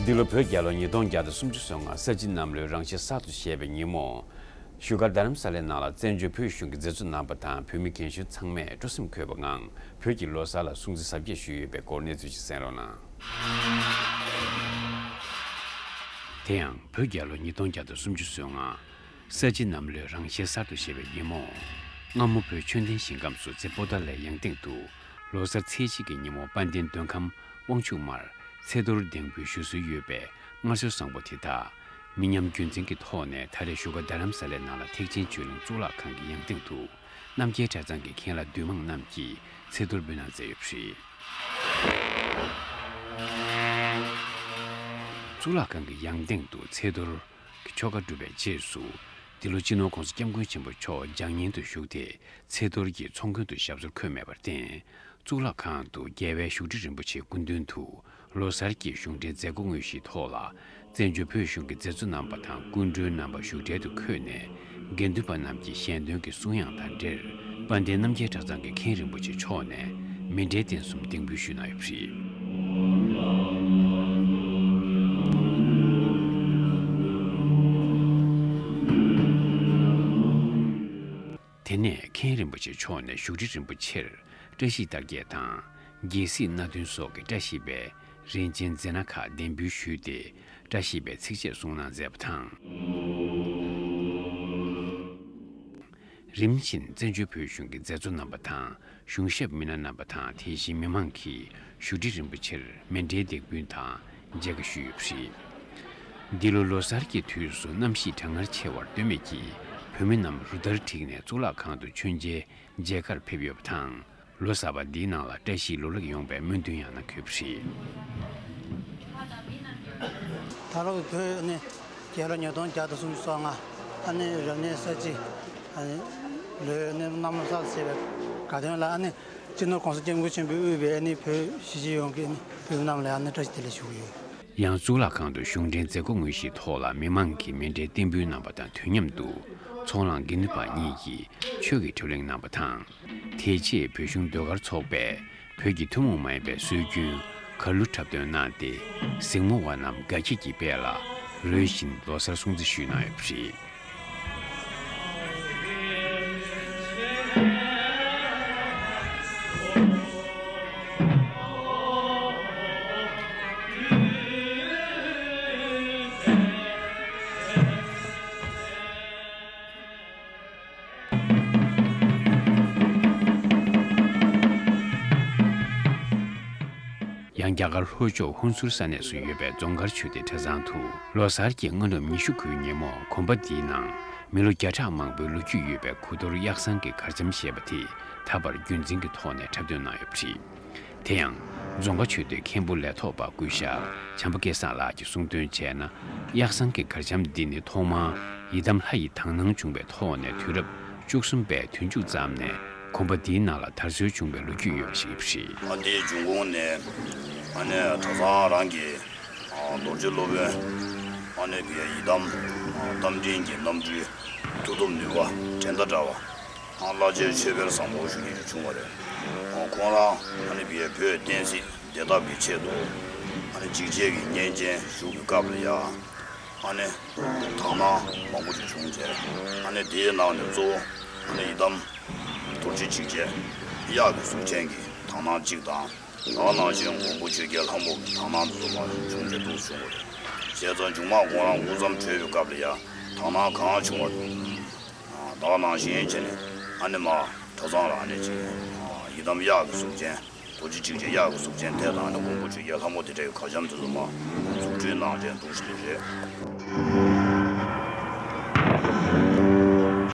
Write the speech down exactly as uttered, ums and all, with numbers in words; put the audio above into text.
འདི་ལོ་བོད་རྒྱལ་ལོ་ཉིས་སྟོང་བརྒྱ་དང་སུམ་ཅུ་སོ་ལྔ་ས་བྱི་གནམ་ལོའི་རང་ཤི་གསར་དུ་བཞད་པའི་ཉིན་མོ། བཞུགས་སྒར་རྡ་རམ་ས་ལའི་ནང་ལ་བཙན་བྱོལ་བོད་གཞུང་གི་མཛད་གཙོ་རྣམ་པ་དང་བོད་མི་རྒན་གཞོན་ཚང་མས་སྤྲོ་སེམས་འཁོལ་བའི་ངང་བོད་ཀྱི་ལོ་གསར་ལ་སྲུང་བརྩི་གཟབ་རྒྱས་ཞུས་ཡོད་པའི་སྐོར་གནས་ཚུལ་ཞིག་གསན་རོགས་གནང་། དེ་ཡང་བོད་རྒྱལ་ལོ་ཉིས་སྟོང་བརྒྱ་དང་སུམ་ཅུ་སོ་ལྔ། ས་བྱི་གནམ་ལོའི་རང་ཤི་གསར་དུ་བཞད་པའི་ཉིན་མོ། སྔ་མོ་བོད་ཆོས་ལྡན་ཞིང་ཁམས་སུ་རྩེ་པོ་ཏཱ་ལའི་ཡང་སྟེང་དུ་ལོ་གསར་ཚེས་གཅིག་གི་ཉིན་མོ་དཔལ་ལྡན་མདོ་ཁམས་དབང་ཕྱུག་མར་ཚེས་གཏོར་གདན་འབུལ་ཞུ་སྲོལ་ཡོད་པའི་སྔར་སྲོལ་བཟང་པོ་དེ་དག་མི་ཉམས་རྒྱུན་འཛིན་གྱི་ཐོག་ནས་ད་རེས་བཞུགས་སྒར་རྡ་རམ་ས་ལའི་ནང་ལ་ཐེག་ཆེན་ཆོས་གླིང་གཙུག་ལག་ཁང་གི་ཡང་སྟེང་དུ་རྣམ་རྒྱལ་གྲྭ་ཚང་གི་མཁན་བླ་འདུས་མང་རྣམས་ཀྱིས་ཚེས་གཏོར་འབུལ་གནང་མཛད་ཡོད་པ་རེད། གཙུག་ལག་ཁང་གི་ཡང་སྟེང་དུ་ཚེས་གཏོར་གྱི་ཆོ་ག་གྲུབ་པའི་རྗེས་སུ། འདི་ལོ་སྤྱི་ནོར་༸གོང་ས་༸སྐྱབས་མགོན་ཆེན་པོ་མཆོག་རྒྱང་བརྙན་དུ་ཞུགས་ཏེ་ཚེས་གཏོར་གྱི་ཚོགས་མགོན་དུ་ཞབས་སོར་འཁོད་མེད་པར་བརྟེན། གཙུག་ལག་ཁང་དུ་རྒྱལ་བའི་བཞུགས་ཁྲི་རིན་པོ་ཆེའི་སྐུ་མདུན་དུ་ལོ་གསར་གྱི་གཞུང་འབྲེལ་མཛད་སྒོ་དངོས་གཞིའི་ཐོག་ལ། བཙན་བྱོལ་བོད་གཞུང་གི་མཛད་གཙོ་རྣམ་པ་དང་སྐུ་མགྲོན་རྣམ་པ་བཞུགས་གྲལ་དུ་འཁོད་ནས། དགེ་འདུན་པ་རྣམས་ཀྱི་ཞལ་འདོན་གྱི་གསུང་དབྱངས་དང་འབྲེལ། དཔལ་ལྡན་རྣམ་རྒྱལ་གྲྭ་ཚང་གི་མཁན་རིན་པོ་ཆེ་མཆོག་ནས་མཎྜལ་རྟེན་གསུམ་གདན་འབུལ་ཞུས་གནང་ཡོད་པ་རེད། དེ་ནས་མཁན་རིན་པོ་ཆེ་མཆོག་ནས་བཞུགས་ཁྲི་རིན་པོ་ཆེར་བཀྲ་ཤིས་རྟགས་བརྒྱད་དང་། རྒྱལ་སྲིད་སྣ་བདུན་སོགས་ཀྱི་བཀྲ་ཤིས་པའི་རིན་ཆེན་རྫས་སྣ་ཁག་གདན་འབུལ་ཞུས་ཏེ། བཀྲ་ཤིས་པའི་ཚིགས་བཅད་གསུང་གནང་མཛད་པ་དང་། རིམ་བཞིན་བཙན་བྱོལ་བོད་གཞུང་གི་མཛད་གཙོ་རྣམ་པ་དང་གཞུང་ཞབས་མི་སྣ་རྣམ་པ་དང་དེ་བཞིན་མི་མང་གིས་བཞུགས་ཁྲི་རིན་པོ་ཆེར་མཎྜལ་འདེགས་འབུལ་དང་མཇལ་ཁ་ཞུས་ཡོད་པ་རེད། འདི་ལོ་ལོ་གསར་གྱི་དུས་སུ་གནམ་གཤིས་གྲང་ངར་ཆེ་བར་ལྟོས་མེད་ཀྱིས་བོད་མི་རྣམས་རུ་སྟར་བསྒྲིགས་ནས་གཙུག་ལག་ཁང་དུ་མཆོད་མཇལ་མཇལ་ཁར་ཕེབས་ཡོད་པ་དང་། ལོ་གསར་པ་འདིའི་ནང་ལ་བཀྲ་ཤིས་ལོ་ལེགས་ཡོང་བའི་སྨོན་འདུན་ཡང་གནང་གི་ཡོད་པ་རེད། ད་ལོ་བོད་ནི་རྒྱལ་ལོ་ཉིས་སྟོང་བརྒྱ་དང་སུམ་ཅུ་སོ་ལྔ། ཨ་ནི་རབ་གནས་ས་བྱི། ཨ་ནི་ལོའི་ནི་གནམ་ལོ་གསར་ཟེར་བའི་དགའ་སྟོན་ལ། ཨ་ནི་སྤྱི་ནོར་༸གོང་ས་༸སྐྱབས་མགོན་ཆེན་པོས་དབུས་པའི་ཨ་ནི་བོད་གཞིས་བྱེས་ཡོངས་ཀྱི་ཨ་ནི་བོད་མི་རྣམས་ལ་ཨ་ནི་བཀྲ་ཤིས་བདེ་ལེགས་ཞུ་གི་ཡོད། ཡང་གཙུག་ལག་ཁང་དུ་གཞུང་འབྲེལ་མཛད་སྒོ་དངོས་གཞིའི་ཐོག་ལ་མི་མང་གིས་མཎྜལ་རྟེན་འབུལ་གནང་བ་དང་དུས་མཉམ་དུ་ཚོགས་ལངས་དགེ་འདུན་པ་གཉིས་ཀྱིས་ཆོས་ཀྱི་སྒྲིག་གླེང་གནང་བ་དང་། དེ་རྗེས་བོད་གཞུང་ཟློས་གར་ཚོགས་པས་བོད་ཀྱི་ཐུན་མོང་མ་ཡིན་པའི་སྲོལ་རྒྱུན་གར་གླུ་འཁྲབ་སྟོན་གནང་སྟེ། གཟིགས་མོ་བ་རྣམས་དགའ་སྐྱིད་ཀྱི་དཔལ་ལ་རོལ་བཞིན་ལོ་གསར་སྲུང་བརྩི་ཞུས་གནང་ཡོད་པ་རེད། ཡང་རྒྱ་གར་ལྷོ་ཕྱོགས་ཧུན་སུར་ས་གནས་སུ་ཡོད་པའི་རྫོང་དཀར་ཆོས་སྡེ་གྲྭ་ཚང་དུ་ལོ་གསར་གྱི་སྔ་ནུབ་ཉི་ཤུ་དགུའི་ཉིན་མོ་དགོན་པ་འདིའི་ནང་མི་ལོ་བརྒྱ་ཕྲག་མང་པོའི་ལོ་རྒྱུས་ཡོད་པའི་གུ་དོར་གཡག་ཟངས་ཀྱི་གར་འཆམ་ཞེས་པ་དེ་ད་བར་རྒྱུན་འཛིན་གྱི་ཐོག་ནས་འཁྲབ་སྟོན་གནང་ཡོད་པ་རེད། དེ་ཡང་རྫོང་དཀར་ཆོས་སྡེའི་མཁན་པོ་ལས་ཐོག་པ་སྐུ་ཞབས་བྱམས་པ་སྐལ་བཟང་ལགས་ཀྱིས་གསུངས་དོན་བྱས་ན། གཡག་ཟངས་ཀྱི་གར་འཆམ་འདི་ནི་ཐོག་མར་ཡི་དམ་ལྷ་ཡི་དག་སྣང་བྱུང་བའི་ཐོག་ནས་དུས་རབས་བཅུ་གསུམ་པའི་དུས་མཇུག་ཙམ་ནས་དགོན་པ་འདིའི་ནང་ལ་དར་སྲོལ་བྱུང་བའི་ལོ་རྒྱུས་ཡོད་པ་ཞིག་རེད། ཨ་འདིའི་འབྱུང་ཁུངས་ནི་ཨ་ནི་གྲྭ་ཚང་རང་གི་རྡོ་རྗེ་སློབ་དཔོན་ཨ་ནི་གི་ཡི་དམ་རྟ་མགྲིན་གྱི་རྣམ་སྤྲུལ་མཐུ་སྟོབས་ནུས་པ་འགྲན་ཟླ་བྲལ་བ། ཨ་བླ་ཆེན་ཆོས་འཕེལ་བཟང་པོ་ཞུ་མཁན་ཞིག་བྱུང་བ་རེད། ཨ་ཁོང་རང་ཨ་ནི་བོད་བསྟན་སྲིད་བདེ་ཐབས་ཀྱི་ཆེད་དུ་ཨ་ནི་འཇིགས་བྱེད་ཀྱི་གཉེན་ཅན་བཞུགས་པའི་སྐབས་ལ་ཡ་ཨ་ནི་དག་སྣང་མང་པོ་ཞིག་བྱུང་རྗེས་ཨ་ནི་དེའི་ནང་ནས་གཙོ་བོ་ཨ་ནི་ཡི་དམ་རྡོ་རྗེ་འཇིགས་བྱེད་གཡག་གི་གཟུགས་ཅན་གྱི་དག་སྣང་གཅིག་དང་། དེ་ནང་བཞིན་མགོན་པོ་ཆོས་རྒྱལ་ལྷ་མོ་གི་དག་སྣང་དེ་ཚོ་མར་བྱུང་རྗེས་འདུག་བྱུང་བ་རེད། བྱས་ཙང་མཇུག་མ་ཁོང་རང་དབུས་གཙང་བྲོས་པའི་སྐབས་ལ་ཡ་དག་སྣང་གང་བྱུང་བ་དེ་ནང་བཞིན་བྱས་ནས་ཨ་ནི་མར་གྲྭ་ཚང་ལ་ཨ་ནི་ཅིག་ཡི་དམ་གཡག་གི་གཟུགས་ཅན་རྡོ་རྗེ་འཇིགས་བྱེད་གཡག་གི་གཟུགས་ཅན་དེ་དང་ཨ་ནི་མགོན་པོ་ཆོས་རྒྱལ་ལྷ་མོ་དེ་འདྲ་གི་གར་འཆམ་དེ་ཚོ་མར་འཛུགས་སྐྲུན་གནང་བྱས་འདུག་ཞེས་རེད།